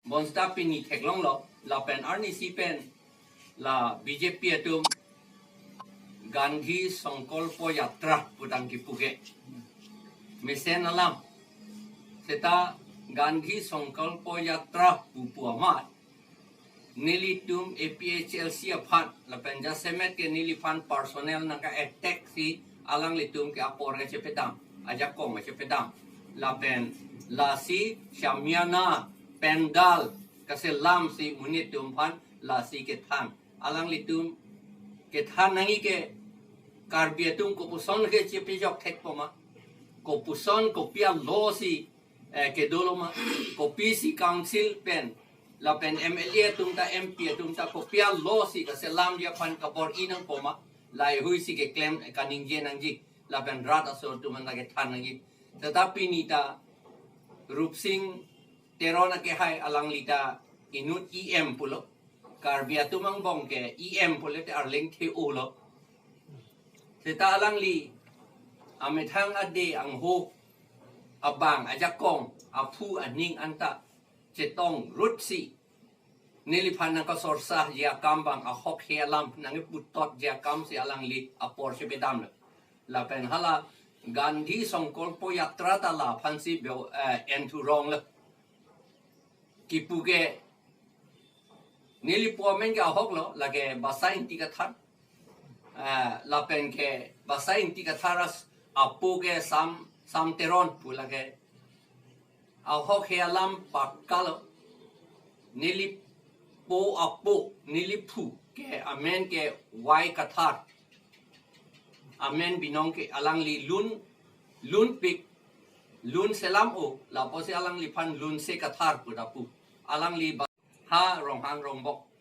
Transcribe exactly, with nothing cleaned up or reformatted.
Bonsita pini theklonglo, lapen arnisi pen la B J P atum Gandhi Sankalpa Yatra putang kipu ke mesen alam. Seta Gandhi Sankalpa Yatra pupu amat nelitum A P H L C aphan lapen jasemet ke neliphan personal nangka-attack si alanglitum ke apor kachepedam, ajakong kachepedam. Lapen lasi shamiana, pandal kaselam si monit atum aphan lasi kethan. Alanglitum kethan nangji ke Karbi atum kopuson ke chepejok thekpo ma, kopuson kopi alo si eh, kedolo ma, kopisi council pen lapen M L A atum ta, M P atum ta kopi alo si kaselamji aphan kabor-i nangpo ma, laheihui si keklem, eh, kaningje nangji, lapen rat asor atum anta kethan nangji. Tetapi neta Rupsing Teron akehai, alangli ta inut E M pulo, Karbi atum angbong ke E M pulote arleng the-olo. Seta alangli amethang ade angho abang, ajakong aphu aning anta chetong rut si neliphan nangkasorsaji akam abang, ahok he alam nangkeputotji akam si alangli apor chepedamlo. Lapen hala Gandhi Sankalpa Yatra ta laphan si beo, eh, enthu ronglo. Kipu ke nelipo amen ke ahoklo, lake Basa Ingti Kathar. Ah, lapen ke Basa Ingti Kathar as apo ke Sam, Sam Teron pu lake. Ahok he alam pakka lo. Nelipo apo, neliphu ke amen ke Y Kathar. Amen binong ke alangli lun, lunpik, lun selam-o, lapusi alangliphan Lunse Kathar pu ta pu. Alangli ba-, ha Ronghang Rongbok